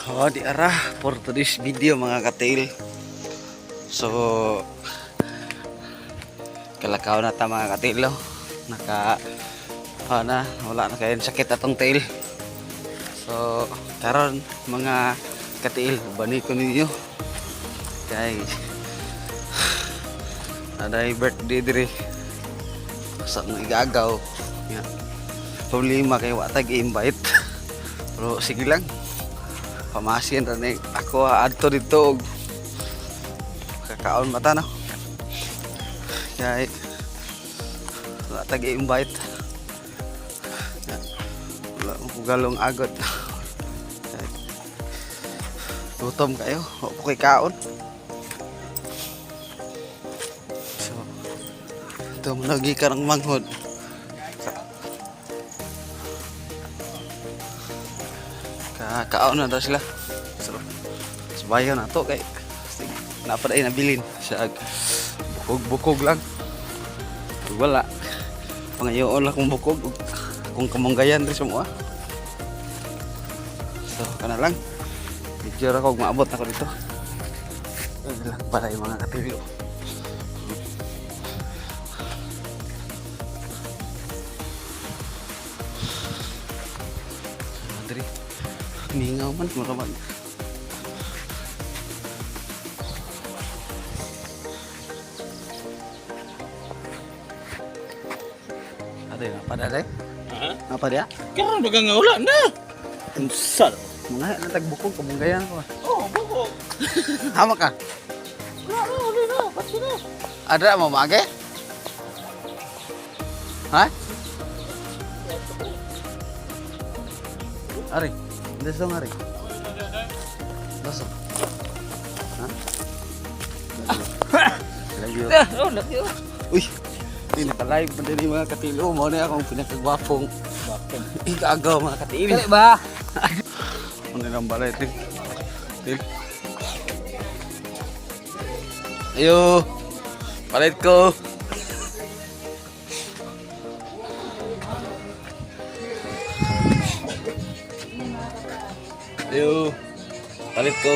Oh, di ara for today's video, mga katiil. So kalakaw na ta, mga katiil, oh. Naka oh, na wala na kayo sakit atong tail. So karon, mga katiil, bani ko ninyo kay aday birthday diri sa mga igagaw. Ya. Problema kay wa tag invite. Pero sige lang. Pamasin ra ni ako adto dito og kakaon mata, no. Kay wala tag invite. Ya. Wala ko galong agad. Kay gutom kayo, wa po kay kaon. So, ito mo ka ng manghod. Kakaon na daw sila. So, subayon na to kay napaday nabilin siya, bukog-bukog lang. Wala. Pangayoon lang kung bukog ug kung kamunggayan rin sa mua. So, kana lang. Medyo ra kog maabot ako dito. Ayun lang para yung mga katibio. Diri. Mingaw man, mura man. Ada ya, apa ada? Ha? Apa dia? Karon baga nga wala na. Unsa? Mga natagbukog kamunggayan ko. Oh, buko. Hama ka. Wala na, wala na. Pati na. Ada mau mage? Ha? Ari, desong ari. Desong. Ha? Lagi. Oh, lagi. Uy, hindi naka-live pa din yung mga katilo. Mo na akong pinakagwapong igagaw, mga katil. Kali ba? Ano lang balay, til. Til. Ayo. Palit ko. Ayo. Palit ko.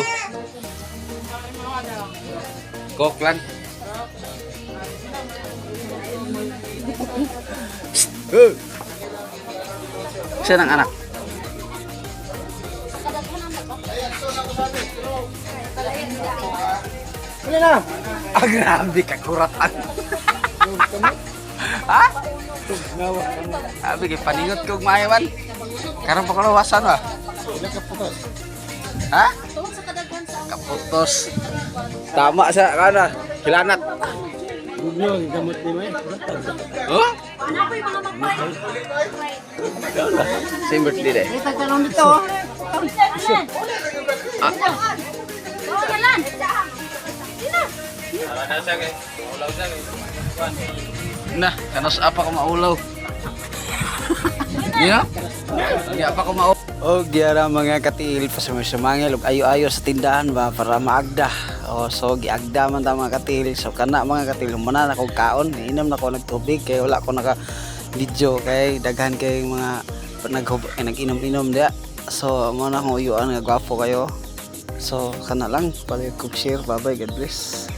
Coke lang. Psst. Hey. Siya ng anak. Wala na. Ah, grabe ka kuratan. Ha? Sabi kay paningot kog maayo. Karon pa ko lawasan ba? Ha? Kaputos. Tama sa kana. Hilanat. Gugno gamot ni mo eh. Oh? Same birthday day. Dito. Ah. Nah, kanos apa ko maulaw. Yeah? Hindi pa ko maulaw. O gyara, mga katiil, pasumangil og ayo-ayo sa tindahan ba para maagda. O so giagda man ta, mga katiil. So kana, mga katiil, humana na kog kaon, inom na ko nagtubig kay wala ko naka video kay daghan kay mga nag nag-inom-inom dia. So mo na akong uyuan nga gwapo kayo. So kana lang, palit kog share. Bye bye, God bless.